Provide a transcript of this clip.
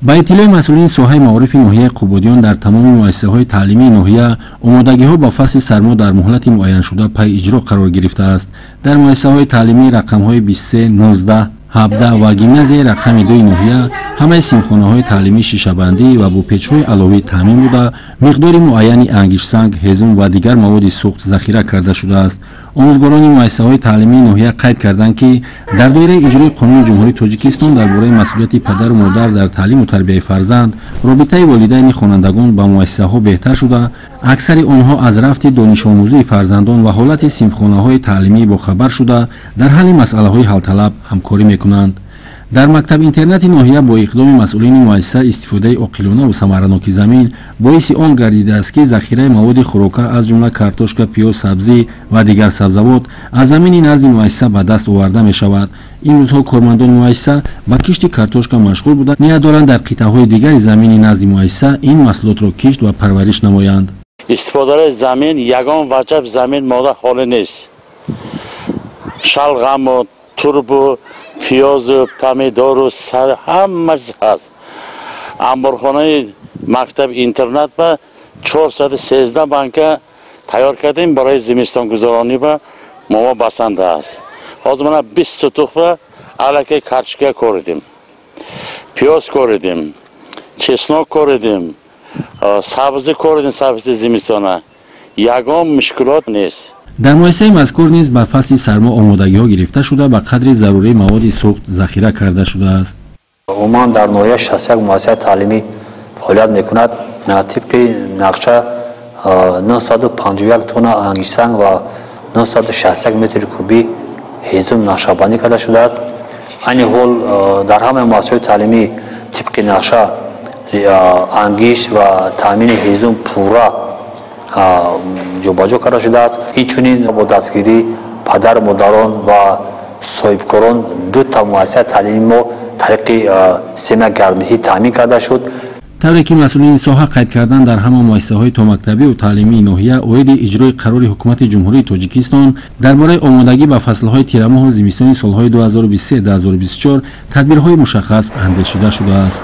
Ба иттилои масъулини соҳаи маорифи ноҳияи Қубодиён, дар тамоми муассисаҳои таълимии ноҳия омодагиҳо ба фасли сармо дар муҳлати муайяншуда пай иҷро қарор гирифтааст. Дар муассисаҳои таълимии рақамҳои 23, 19, 17 ва гимназияи рақами 2 ноҳия ҳамаи синфхонаҳои таълимӣ шишабандӣ ва бо печҳои аловӣ таъмин буда, миқдори муайяни ангиштсанг, ҳезум ва дигар маводи сӯхт захира карда шудааст. Омӯзгорони муассисаҳои таълимии ноҳия қайд карданд, ки дар доираи иҷрои Қонуни Ҷумҳурии Тоҷикистон дар бораи масъулияти падару модар дар таълиму тарбияи фарзанд, робитаи волидайни хонандагон ба муассисаҳо беҳтар шуда, аксари онҳо аз рафти донишомӯзии фарзандон ва ҳолати синфхонаҳои таълимӣ бохабар шуда, дар ҳалли масъалаҳои ҳалталаб ҳамкорӣ мекунанд. Дар мактаб-интернати ноҳия бо иқдоми масъулини муассиса истифодаи оқилонаву самараноки замин боиси он гардидааст, ки захираи маводи хӯрока, аз ҷумла картошка, пиёз, сабзӣ ва дигар сабзавот аз замини назди муассиса ба даст оварда мешавад. Имрӯзҳо кормандони муассиса ба кишти картошка машғул буда, ният доранд дар қитъаҳои дигари замини назди муассиса ин маҳсулотро кишт ва парвариш намоянд. Истифодаи замин, ягон ваҷаб замин мода холӣ нест. Шалғаму, турбу, пиёзу, помидору, сар ҳамаш ҳаст. Амборхонаи мактаб интернат ба 413 банка тайёр кардем барои зимистонгузаронӣ, ба момо басанда аст. Ҳозир мана 20 сутух ба аллакай картошка коридем, пиёз коридем, чеснок коридем, сабзӣ коридем, сабзи зимистона. Ягон мушкилот нест. Дар муассисаи мазкур низ ба фасли сармо омодагиҳо гирифта шуда, ба қадри зарурии маводи сӯхт захира карда шудааст. Умуман дар ноҳия 61 муассисаи таълимӣ фаъолият мекунад. Тибқи нақша 951 тонна ангиштсанг ва 961 метри кубӣ ҳезум нақшабандӣ карда шудааст. Айни ҳол дар ҳамаи муассисаҳои таълимӣ тибқи нақша ангишт ва таъмини ҳезум пурра ҷобаҷо карда шудааст. Инчунин бо дастгирии падару модарон ва соҳибкорон дута муассисаи таълимии мо тариқи системаи гармдиҳӣ таъмин карда шуд. Тавре ки масъулини соҳа қайд карданд, дар ҳама муассисаҳои томактабию таълимии ноҳия оиди иҷрои қарори Ҳукумати Ҷумҳурии Тоҷикистон дар бораи омодагӣ ба фаслҳои тирамоҳу зимистони солҳои 2023-2024 тадбирҳои мушаххас андешида шудааст.